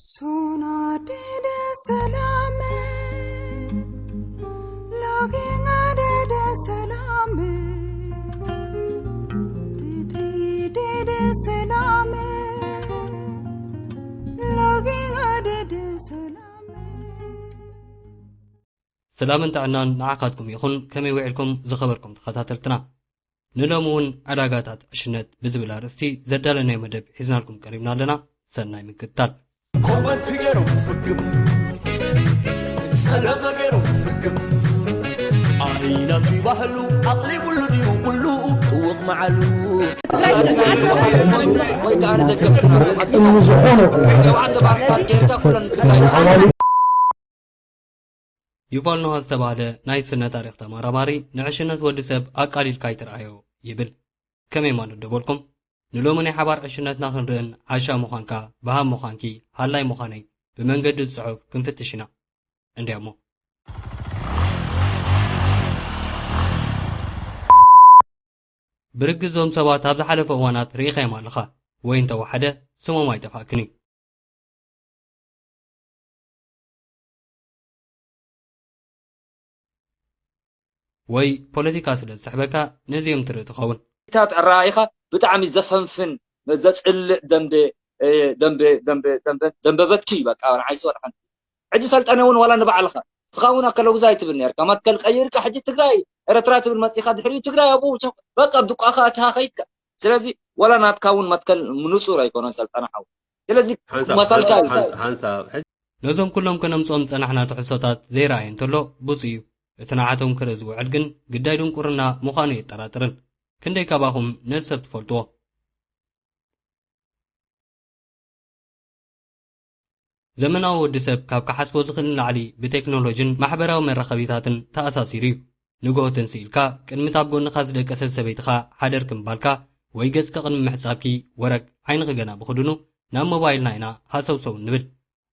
Sona dede salame, login adede salame, ritri dede salame, login adede salame. ሰላምን ጥዕናን ንዓኻትኩም ይኹን። ከመይ ውዒልኩም ዝኸበርኩም ተኸታተልትና? ንሎሚ እውን ዕዳጋታት ዕሽነት ብዝብል ኣርእስቲ ዘዳለናዮ መደብ ሒዝናልኩም ቀሪብና ኣለና። ሰናይ ምክትታል። ኮመንቲ ገይሮም ፍግም፣ ጸለመ ገይሮም ፍግም። ኣይነቱ ይባህሉ ኣቕሊቡሉ ድዩ ኩሉ ጥውቕ መዓሉ? ወይ ከዓ ንደገፍ ስራሕ። እምዝኾነ ኩሉ ሓረስ ዶክተር ኣዋሊ ይፋል ኖሃ ዝተባህለ ናይ ስነ ታሪኽ ተመራማሪ፣ ንዕሽነት ወዲ ሰብ ኣቃሊልካ ኣይትርኣዮ ይብል። ከመይ ማለት ዶ በልኩም? ንሎሚ ናይ ሓባር ዕሽነትና ክንርእን ዓሻ ምዃንካ፣ በሃም ምዃንኪ፣ ሃላይ ምዃነይ ብመንገዲ ጽሑፍ ክንፍትሽ ኢና። እንድያ እሞ። ብርግጽ እዞም ሰባት ኣብ ዝሓለፈ እዋናት ርኢኻዮም ኣለኻ ወይ እንተወሓደ ስሞም ኣይጠፍኣክን እዩ። ወይ ፖለቲካ ስለ ዝስሕበካ ነዚኦም ትርኢ ትኸውን። ታት ኣረኣኢኻ ብጣዕሚ ዘፈንፍን ዘጽልእ ደንበ፣ እ፣ ደንበ፣ ደንበ፣ ደንበ፣ ደንበበትኪ እዩ በቃ ንዓይሲ ወላ ሓንቲ። ሕጂ ሰልጠነ እውን ዋላ ንባዕልኻ፣ እስኻ እውን ኣከለጉዛ ኣይትብል ነርካ። መትከል ቀይርካ ሕጂ ትግራይ ኤረትራ ትብል መጺኻ ድሕሪኡ ትግራይ ኣብኡ ሸ-፣ በቃ ኣብ ድቋኻ ኣትኻ ከይድካ። ስለዚ ዋላ ናትካ እውን መትከል ንጹር ኣይኮነን ሰልጠነ ሓው። ስለዚ ሓንሳብ፣ መሳልካ ሓንሳብ፣ እዩ። ሓንሳብ፣ ሓንሳብ፣ ሕጂ ነዞም ኩሎም ከነምጽኦም ዝጸናሕና ትሕዝቶታት ዘይረኣየ እንተሎ ብጹእ እዩ። እቲ ንዓቶም ክርኢ ዝውዕል ግን ግዳይ ድንቁርና ምዃኑ የጠራጥርን። ክንደይ ካባኹም ነዚ ሰብ ትፈልጥዎ? ዘመናዊ ወዲ ሰብ ካብ ክሓስቦ ዝኽእል ንላዕሊ ብቴክኖሎጅን ማሕበራዊ መራኸቢታትን ተኣሳሲሩ እዩ። ንግሆ ተንሲእልካ ቅድሚት ኣብ ጎንኻ ዝደቀሰት ሰበይትኻ ሓደርኪ ምባልካ ወይ ገጽኪ ቅድሚ ምሕጻብኪ ወረግ ዓይንኺ ገና ብኽድኑ ናብ ሞባይልና ኢና ሃሰውሰው እንብል።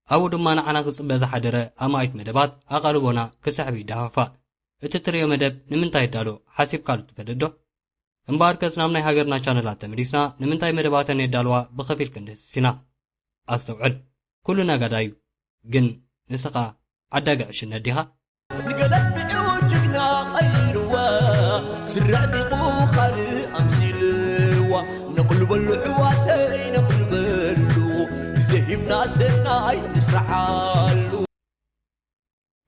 ኣብኡ ድማ ንዓና ክጽበ ዝሓደረ ኣማኢት መደባት ኣቓልቦና ክስሕብ ይደፋፋእ። እቲ ትርእዮ መደብ ንምንታይ ይዳሎ ሓሲብካሉ ትፈልጥ ዶ? እምበኣርከስ ናብ ናይ ሃገርና ቻነላት ተመሊስና ንምንታይ መደባተን የዳልዋ ብኸፊል ክንድህስስ ኢና። ኣስተውዕል፣ ኩሉ ነጋዳይ እዩ። ግን ንስኻ ዓዳጊ ዕሽነት ዲኻ? ንገለብጥኡ ጅግና ቀይርዋ፣ ስረ ዲኹ ካልእ ኣምሲልዋ። ነቕልበሉ ኣሕዋተይ ነቕልበሉ፣ ግዜ ሂብና ሰናይ ንስርሓሉ።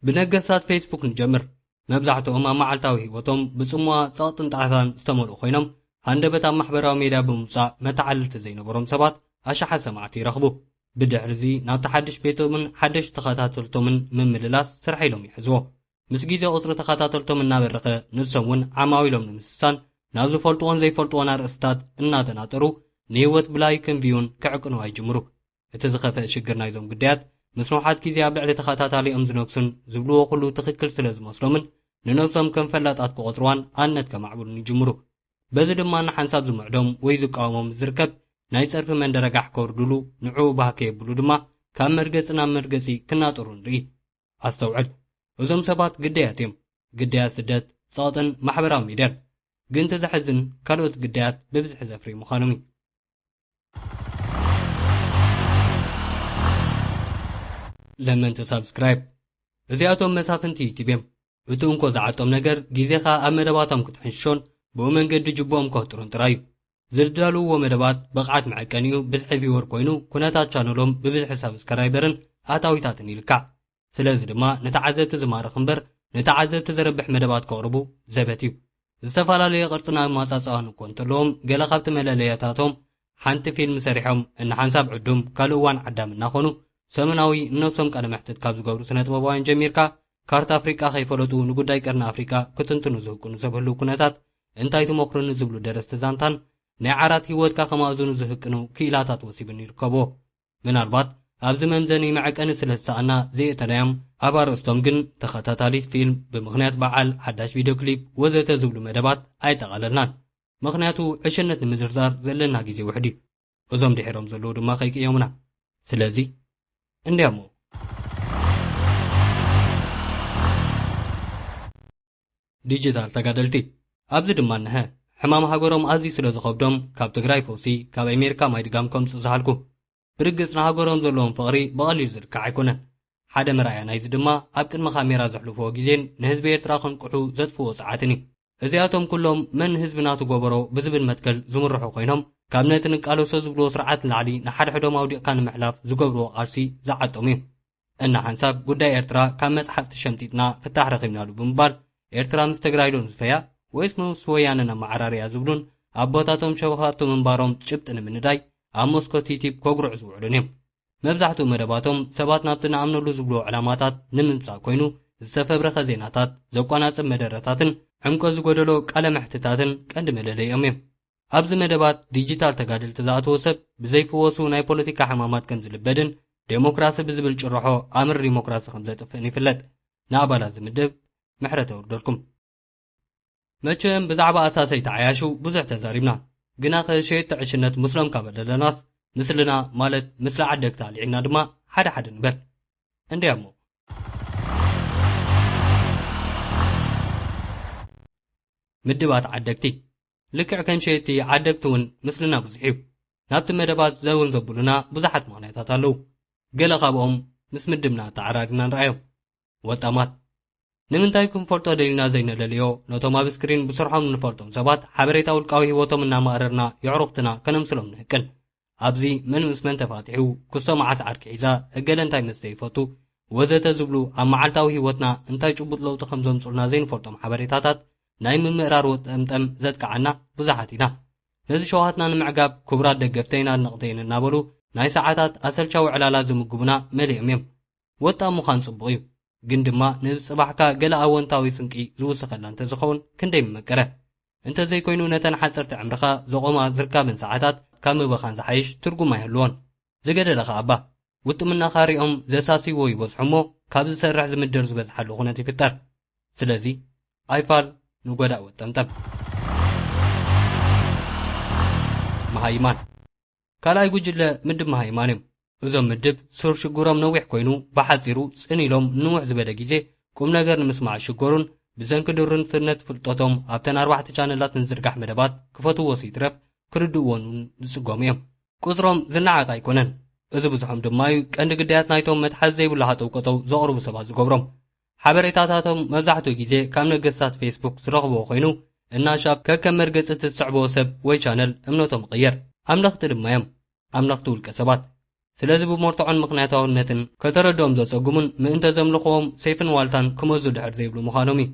ብነገሳት ፌስቡክ ንጀምር። መብዛሕትኦም ኣብ መዓልታዊ ህይወቶም ብጽምዋ፣ ጸቕጥን ጣዕሳን ዝተመልኡ ኮይኖም፣ ሃንደበት ኣብ ማሕበራዊ ሜድያ ብምውጻእ መተዓልልቲ ዘይነበሮም ሰባት ኣሽሓት ሰማዕቲ ይረኽቡ። ብድሕርዚ ናብቲ ሓድሽ ቤቶምን ሓደሽቲ ተኸታተልቶምን ምምልላስ ስራሕ ኢሎም ይሕዝዎ። ምስ ግዜ ቁጽሪ ተኸታተልቶም እናበረኸ፣ ንሶም እውን ዓማዊሎም ንምስሳን ናብ ዝፈልጥዎን ዘይፈልጥዎን ኣርእስታት እናተናጠሩ ንህይወት ብላይክን ቪውን ክዕቅንዋ ይጅምሩ። እቲ ዝኸፍአ ሽግር ናይዞም ግዳያት፣ ምስ ንውሓት ግዜ ኣብ ልዕሊ ተኸታታሊኦም ዝነግሱን ዝብልዎ ኩሉ ትኽክል ስለ ዝመስሎምን ንነብሶም ከም ፈላጣት ክቖጽርዋን ኣነት ከማዕብሉን ይጅምሩ። በዚ ድማ ንሓንሳብ ዝምዕዶም ወይ ዝቃወሞም ዝርከብ ናይ ጸርፊ መንደረጋሕ ከውርድሉ፣ ንዕኡ ባህ ከየብሉ ድማ ካብ መርገጺ ናብ መርገጺ ክናጠሩ ንርኢ። ኣስተውዕል፣ እዞም ሰባት ግዳያት እዮም። ግዳያት ስደት፣ ጸቕጥን ማሕበራዊ ሚድያን። ግን እቲ ዘሕዝን ካልኦት ግዳያት ብብዝሒ ዘፍርዩ ምዃኖም እዩ። ለመንቲ ሳብስክራይብ። እዚኣቶም መሳፍንቲ ዩቲብ እዮም። እቲ እንኮ ዝዓጦም ነገር ግዜኻ ኣብ መደባቶም ክትሕንሽሾን ብኡ መንገዲ ጅብኦም ከህጥሩን ጥራይ እዩ። ዝዳልውዎ መደባት ብቕዓት መዐቀኒኡ ብዝሒ ቪወር ኮይኑ ኩነታት ቻነሎም ብብዝሒ ሳብስክራይበርን ኣታዊታትን ይልካዕ። ስለዚ ድማ ንተዓዘብቲ ዝማርኽ እምበር ንተዓዘብቲ ዘረብሕ መደባት ከቕርቡ ዘበት እዩ። ዝተፈላለየ ቅርጽን ኣመጻጽኣን እኮ እንተለዎም፣ ገለ ካብቲ መለለያታቶም ሓንቲ ፊልም ሰሪሖም፣ እንሓንሳብ ዕዱም ካልእ እዋን ዓዳም እናኾኑ፣ ሰሙናዊ ንነብሶም ቃለ መሕትት ካብ ዝገብሩ ስነ ጥበባውያን ጀሚርካ፣ ካርታ ኣፍሪቃ ከይፈለጡ ንጉዳይ ቀርኒ ኣፍሪቃ ክትንትኑ ዝህቅኑ ሰብ ህልው ኩነታት እንታይ ትመኽሩኒ ዝብሉ ደረስቲ ዛንታን ናይ ዓራት ህይወትካ ከማእዝኑ ዝህቅኑ ክኢላታት ወሲብን ይርከብዎ። ምናልባት ኣብዚ መምዘኒ መዐቀኒ ስለ ዝሰኣና ዘየእተናዮም፣ ኣብ ኣርእስቶም ግን ተኸታታሊት ፊልም፣ ብምኽንያት በዓል፣ ሓዳሽ ቪድዮ ክሊፕ ወዘተ ዝብሉ መደባት ኣይጠቓለልናን። ምኽንያቱ ዕሽነት ንምዝርዛር ዘለና ግዜ ውሕድ እዩ። እዞም ድሒሮም ዘለዉ ድማ ከይቅየሙና። ስለዚ እንድያሞ። ዲጂታል ተጋደልቲ። ኣብዚ ድማ እነሀ፣ ሕማም ሃገሮም ኣዝዩ ስለ ዝኸብዶም፣ ካብ ትግራይ ፈውሲ፣ ካብ ኣሜሪካ ማይ ድጋም ከምጽኡ ዝሃልኩ። ብርግጽ ንሃገሮም ዘለዎም ፍቕሪ ብቐሊሉ ዝልካዕ ኣይኮነን። ሓደ መርኣያ ናይዚ ድማ ኣብ ቅድሚ ካሜራ ዘሕልፍዎ ግዜን ንህዝቢ ኤርትራ ከንቅሑ ዘጥፍዎ ጸዓትን እዩ። እዚኣቶም ኩሎም መን ህዝቢ ናቱ ጎበሮ ብዝብል መትከል ዝምርሑ ኮይኖም፣ ካብ ነቲ ንቃለሶ ዝብልዎ ስርዓት ንላዕሊ ንሓድሕዶም ኣውዲቕካ ንምሕላፍ ዝገብርዎ ቃልሲ ዝዓጠሙ እዩ። እና ሓንሳብ ጉዳይ ኤርትራ ካብ መጽሓፍቲ ሸምጢጥና ፍታሕ ረኺብናሉ ብምባል ኤርትራ ምስ ትግራይ ዶ ንዝፈያ ወይስ ምስ ወያነ ነመዓራርያ ዝብሉን ኣቦታቶም ሸፋቱ ምንባሮም ጭብጢ ንምንዳይ ኣብ መስኮት ዩቲብ ከጉርዑ ዝውዕሉን እዮም። መብዛሕትኡ መደባቶም ሰባት ናብቲ ንኣምነሉ ዝብልዎ ዕላማታት ንምምጻእ ኮይኑ ዝተፈብረኸ ዜናታት፣ ዘቋናጽብ መደረታትን ዕምቆት ዝጎደሎ ቃለ መሕትታትን ቀንዲ መለለይኦም እዮም። ኣብዚ መደባት ዲጂታል ተጋደልቲ ዝኣተወ ሰብ ብዘይፍወሱ ናይ ፖለቲካ ሕማማት ከም ዝልበድን ዴሞክራሲ ብዝብል ጭርሖ ኣምር ዲሞክራሲ ከም ዘጥፍእን ይፍለጥ። ንኣባላት ዝምድብ ምሕረት የውርደልኩም። መቸም ብዛዕባ ኣሳሰይቲ ዓያሹ ብዙሕ ተዛሪብና፣ ግና ከሸየጥቲ ዕሽነት ምስሎም ካብ ኣለለናስ ምስልና ማለት ምስለ ዓደግቲ ኣልዒልና ድማ ሓደ ሓደ ንበል። እንድያሞ ምድባት ዓደግቲ ልክዕ ከም ሸየጥቲ ዓደግቲ እውን ምስልና ብዙሕ እዩ። ናብቲ መደባት ዘውን ዘብሉና ብዙሓት ምኽንያታት ኣለዉ። ገለ ካብኦም ምስ ምድብና ተዓራሪና ንርኣዮም። ወጣማት ንምንታይ ክንፈልጦ ደሊና ዘይነለልዮ፣ ነቶም ኣብ ስክሪን ብስርሖም እንፈልጦም ሰባት ሓበሬታ ውልቃዊ ህይወቶም እናማእረርና የዕሩኽትና ከነምስሎም ንህቅን። ኣብዚ መን ምስ መን ተፋቲሑ፣ ክስቶ መዓስ ዓርኪ ሒዛ፣ እገለ እንታይ መስተ ይፈቱ፣ ወዘተ ዝብሉ ኣብ መዓልታዊ ህይወትና እንታይ ጭቡጥ ለውጢ ከም ዘምጹልና ዘይንፈልጦም ሓበሬታታት ናይ ምምእራር ወጠምጠም ዘጥቅዓና ብዙሓት ኢና። ነዚ ሸውሃትና ንምዕጋብ ክቡራት ደገፍተይን ኣድነቕተይን እናበሉ ናይ ሰዓታት ኣሰልቻዊ ዕላላት ዝምግቡና መሊኦም እዮም። ወጣም ምዃን ጽቡቕ እዩ፣ ግን ድማ ንጽባሕካ ገለ ኣወንታዊ ስንቂ ዝውስኸላ እንተዝኸውን ክንደይ ምመቀረ። እንተዘይኮይኑ ነተን ሓጸርቲ ዕምርኻ ዘቖማ ዝርካብን ሰዓታት ካብ ምብኻን ዝሓይሽ ትርጉም ኣይህልዎን። ዝገደለ ኸኣ እባ ውጥምናኻ ሪኦም ዘሳስይዎ ይበዝሑ እሞ ካብ ዝሰርሕ ዝምድር ዝበዝሓሉ ኩነት ይፍጠር። ስለዚ ኣይፋል ንጎዳእ ወጠምጠም። መሃይማን ካልኣይ ጉጅለ ምድብ መሃይማን እዮም። እዞም ምድብ ሱር ሽግሮም ነዊሕ ኮይኑ፣ ብሓጺሩ ጽን ኢሎም ንንውሕ ዝበለ ግዜ ቁም ነገር ንምስማዕ ዝሽገሩን ብሰንኪ ድሩትነት ፍልጠቶም ኣብተን ኣርባዕተ ቻነላት ንዝርጋሕ መደባት ክፈትውዎስ ይትረፍ ክርድእዎን እውን ዝጽገሙ እዮም። ቁጽሮም ዝነዓቕ ኣይኮነን። እዚ ብዙሖም ድማ እዩ ቀንዲ ግዳያት ናይቶም መትሓዚ ዘይብሉ ሃጠው ቀጠው ዘቕርቡ ሰባት ዝገብሮም። ሓበሬታታቶም መብዛሕትኡ ግዜ ካብ ነገስታት ፌስቡክ ዝረኽብዎ ኮይኑ፣ እናሻብ ከከም መርገጺ እቲ ዝስዕብዎ ሰብ ወይ ቻነል እምነቶም ይቕየር። ኣምለኽቲ ድማ እዮም። ኣምለኽቲ ውልቀ ሰባት። ስለዚ ብመርትዖን ምኽንያታውነትን ከተረድኦም ዘጸግሙን ምእንተ ዘምልኽዎም ሰይፍን ዋልታን ክመዙ ድሕር ዘይብሉ ምዃኖም እዩ።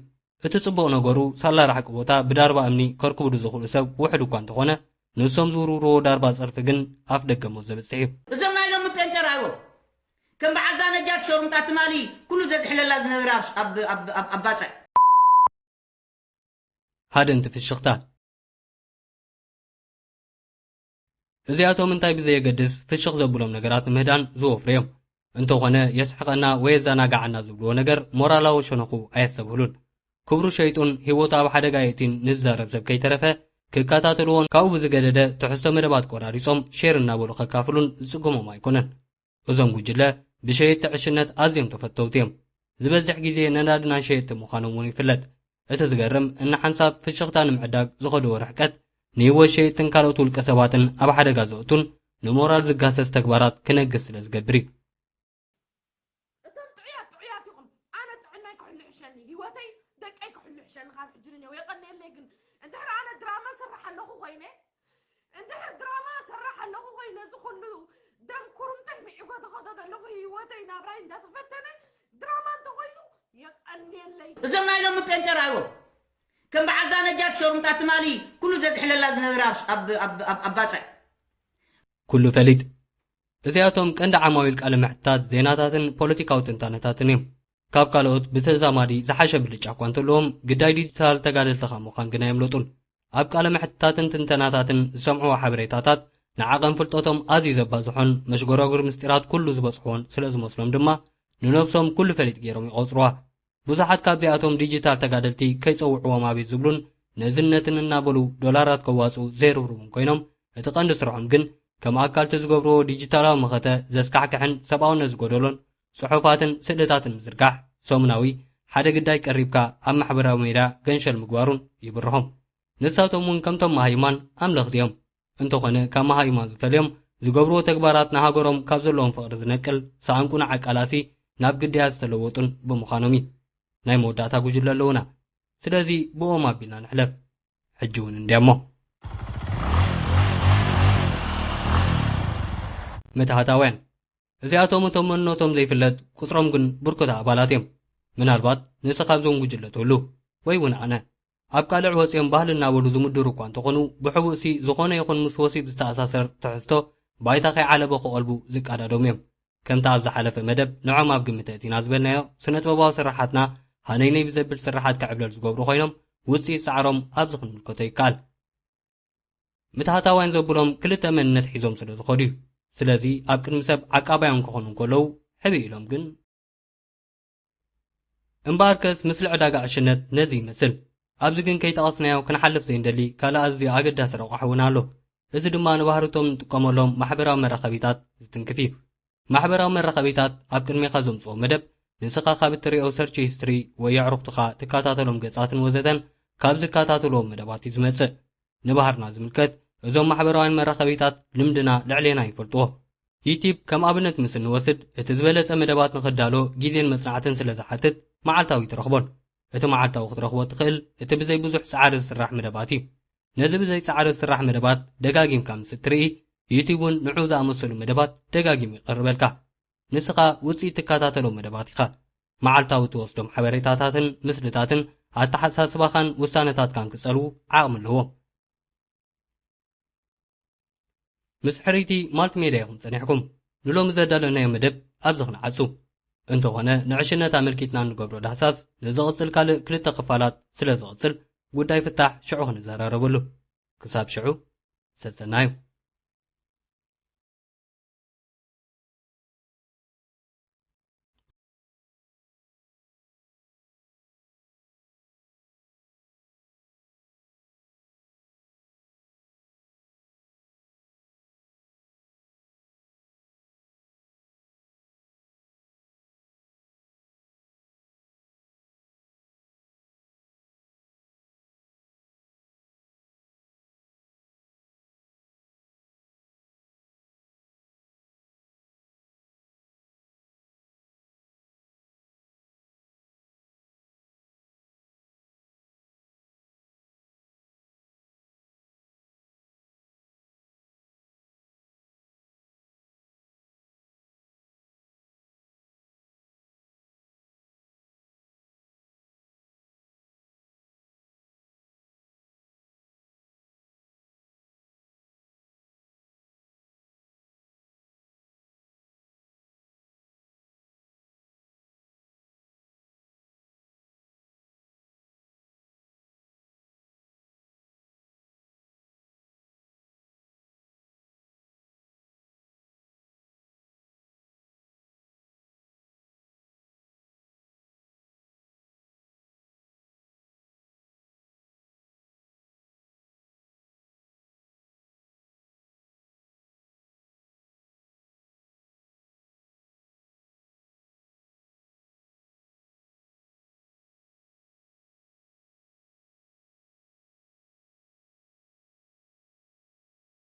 እቲ ጽቡቕ ነገሩ ሳላ ራሕቂ ቦታ ብዳርባ እምኒ ከርክብሉ ዝኽእሉ ሰብ ውሑድ እኳ እንተኾነ፣ ንሶም ዝውርውርዎ ዳርባ ጸርፊ ግን ኣፍ ደገ ሞት ዘብጽሕ እዩ። እዞም ናይ ሎሚ ጴንጠ ረኣይዎ። ከም በዓል ዳነጃት ሸሩምጣ ትማሊ ኩሉ ዘዝሕለላ ዝነበረ ኣብ፣ ኣብ፣ ኣብ፣ ኣብ ባጽዕ። ሃደንቲ ፍሽኽታ። እዚኣቶም እንታይ ብዘየገድስ ፍሽኽ ዘብሎም ነገራት ንምህዳን ዝወፍሩ እዮም። እንተኾነ የስሕቐና ወይ የዘናግዓና ዝብልዎ ነገር ሞራላዊ ሸነኹ ኣየስተብህሉን። ክብሩ ሸይጡን ህይወቱ ኣብ ሓደጋ የእቲን ንዝዛረብ ሰብ ከይተረፈ ክከታተልዎን ካብኡ ብዝገደደ ትሕዝቶ መደባት ቆራሪጾም ሼር እናበሉ ከካፍሉን ዝጽገሞም ኣይኮነን። እዞም ጉጅለ ብሸየጥቲ ዕሽነት ኣዝዮም ተፈተውቲ እዮም። ዝበዝሕ ግዜ ነዳዲ ናይ ሸየጥቲ ምዃኖም እውን ይፍለጥ። እቲ ዝገርም፣ እንሓንሳብ ፍሽኽታ ንምዕዳግ ዝኸድዎ ርሕቀት፣ ንህይወት ሸየጥትን ካልኦት ውልቀ ሰባትን ኣብ ሓደጋ ዘእቱን ንሞራል ዝጋሰስ ተግባራት ክነግስ ስለ ዝገብር እዩ። እቶም ጥዑያት ጥዑያት ኢኹም። ኣነ ጥዕናይ ክሕሉ ይሕሸኒ፣ ህይወተይ ደቀይ ክሕሉ ይሕሸኒ ካብ ሕጂ ንኔው። የቐንየለይ ግን፣ እንድሕር ኣነ ድራማ ሰርሕ ኣለኹ ኮይነ፣ እንድሕር ድራማ ሰርሕ ኣለኹ ኮይነ፣ እዚ ኩሉ ደም ኩርምተይ ምዒጎ ዝኸዶ ዘለኹ ህይወተይ ናብራይ እንዳተፈተነ ድራማ እንተኾይኑ፣ የቐንየለይ። እዞም ናይ ሎሚ ጴንጠ ረኣይዎ። ከም በዓል ዳነጃት ሸሩምጣ ትማሊ ኩሉ ዘዝሕለላ ዝነበረ ኣብ፣ ኣብ፣ ኣብ፣ ኣብ፣ ኣብ ባጽዕ። ኩሉ ፈሊጥ። እዚኣቶም ቀንዲ ዓማዊል ቃለ መሕትታት፣ ዜናታትን ፖለቲካዊ ትንታነታትን እዮም። ካብ ካልኦት ብተዛማዲ ዝሓሸ ብልጫ እኳ እንተለዎም፣ ግዳይ ዲጂታል ተጋደልቲ ካብ ምዃን ግና የምለጡን። ኣብ ቃለ መሕትታትን ትንተናታትን ዝሰምዕዎ ሓበሬታታት ንዓቐን ፍልጠቶም ኣዝዩ ዘባዝሖን መሽጎራጉር ምስጢራት ኩሉ ዝበጽሕዎን ስለ ዝመስሎም ድማ፣ ንነብሶም ኩሉ ፈሊጥ ገይሮም ይቖጽርዋ። ብዙሓት ካብዚኣቶም ዲጂታል ተጋደልቲ ከይጸውዕዎም ኣቤት ዝብሉን ነዝነትን እናበሉ ዶላራት ከዋጽኡ ዘይርብርቡን ኮይኖም፣ እቲ ቀንዲ ስርሖም ግን ከም ኣካልቲ ዝገብርዎ ዲጂታላዊ መኸተ ዘስካሕክሕን ሰብኣውነት ዝጎደሎን ጽሑፋትን ስእልታትን ምዝርጋሕ፣ ሰሙናዊ ሓደ ግዳይ ቀሪብካ ኣብ ማሕበራዊ ሜድያ ገንሸል ምግባሩን ይብርሆም። ንሳቶም እውን ከምቶም መሃይማን ኣምለኽቲ እዮም። እንተኾነ ካብ መሃይማን ዝፈልዮም ዝገብርዎ ተግባራት ንሃገሮም ካብ ዘለዎም ፍቕሪ ዝነቅል፣ ሳኣንቁ ንዓቃላሲ ናብ ግዳያት ዝተለወጡን ብምዃኖም እዩ። ናይ መወዳእታ ጉጅለ ኣለዉና። ስለዚ ብኦም ኣቢልና ንሕለፍ። ሕጂ እውን እንድያሞ። መትሃታውያን። እዚኣቶም እቶም መንነቶም ዘይፍለጥ፣ ቁጽሮም ግን ብርኩት ኣባላት እዮም። ምናልባት ንስኻ ካብዞም ጉጅለ ትህሉ፣ ወይ እውን ኣነ። ኣብ ቃልዕ ወጺኦም ባህል እናበሉ ዝምድሩ እኳ እንተኾኑ፣ ብሕቡእሲ ዝኾነ ይኹን ምስ ወሲብ ዝተኣሳሰር ትሕዝቶ ባይታ ከይዓለበ ክቐልቡ ዝቃዳደሙ እዮም። ከምቲ ኣብ ዝሓለፈ መደብ ንዖም ኣብ ግምት እቲና ዝበልናዮ፣ ስነ ጥበባዊ ስርሓትና ሃነይነይ ብዘብል ስርሓት ክዕብለል ዝገብሩ ኮይኖም፣ ውጽኢት ጻዕሮም ኣብዚ ክንምልከቶ ይከኣል። ምትሃታውያን ዘብሎም ክልተ መንነት ሒዞም ስለ ዝኾዱ እዩ። ስለዚ ኣብ ቅድሚ ሰብ ዓቃባዮም ክኾኑ እንከለዉ፣ ሕብእ ኢሎም ግን። እምበኣርከስ፣ ምስሊ ዕዳጋ ዕሽነት ነዚ ይመስል። ኣብዚ ግን ከይጠቐስናዮ ክንሓልፍ ዘይንደሊ ካልእ ኣዝዩ ኣገዳሲ ረቋሒ እውን ኣሎ። እዚ ድማ ንባህርቶም እንጥቀመሎም ማሕበራዊ መራኸቢታት ዝትንክፍ እዩ። ማሕበራዊ መራኸቢታት ኣብ ቅድሜኻ ዘምጽኦ መደብ፣ ንስኻ ካብ እትርእዮ ሰርች ሂስትሪ ወይ የዕሩኽትኻ ትከታተሎም ገጻትን ወዘተን ካብ ዝከታተልዎም መደባት እዩ ዝመጽእ። ንባህርና ዝምልከት፣ እዞም ማሕበራውያን መራኸቢታት ልምድና ልዕሌና ይፈልጥዎ። ዩቲብ ከም ኣብነት ምስ እንወስድ፣ እቲ ዝበለጸ መደባት ንኽዳሎ ግዜን መጽናዕትን ስለ ዝሓትት፣ መዓልታዊ ትረኽቦን። እቲ መዓልታዊ ክትረኽቦ ትኽእል፣ እቲ ብዘይ ብዙሕ ጻዕሪ ዝስራሕ መደባት እዩ። ነዚ ብዘይ ጻዕሪ ዝስራሕ መደባት ደጋጊምካ ምስ እትርኢ፣ ዩቲብ እውን ንዑ ዝኣመሰሉ መደባት ደጋጊሙ ይቐርበልካ። ንስኻ ውጽኢት ትከታተሎ መደባት ኢኻ። መዓልታዊ ትወስዶም ሓበሬታታትን ምስልታትን ኣተሓሳስባኻን ውሳነታትካን ክጸልዉ ዓቕሚ ኣለዎም። ምስ ሕርይቲ ማልቲሜድያ ኢኹም ጸኒሕኩም። ንሎሚ ዘዳለናዮ መደብ ኣብዚ ክንዓጹ። እንተኾነ፣ ንዕሽነት ኣመልኪትና እንገብሮ ዳህሳስ ንዝቕጽል ካልእ ክልተ ክፋላት ስለ ዝቕጽል፣ ጉዳይ ፍታሕ ሽዑ ክንዘራረበሉ። ክሳብ ሽዑ፣ ሰሰናዩ።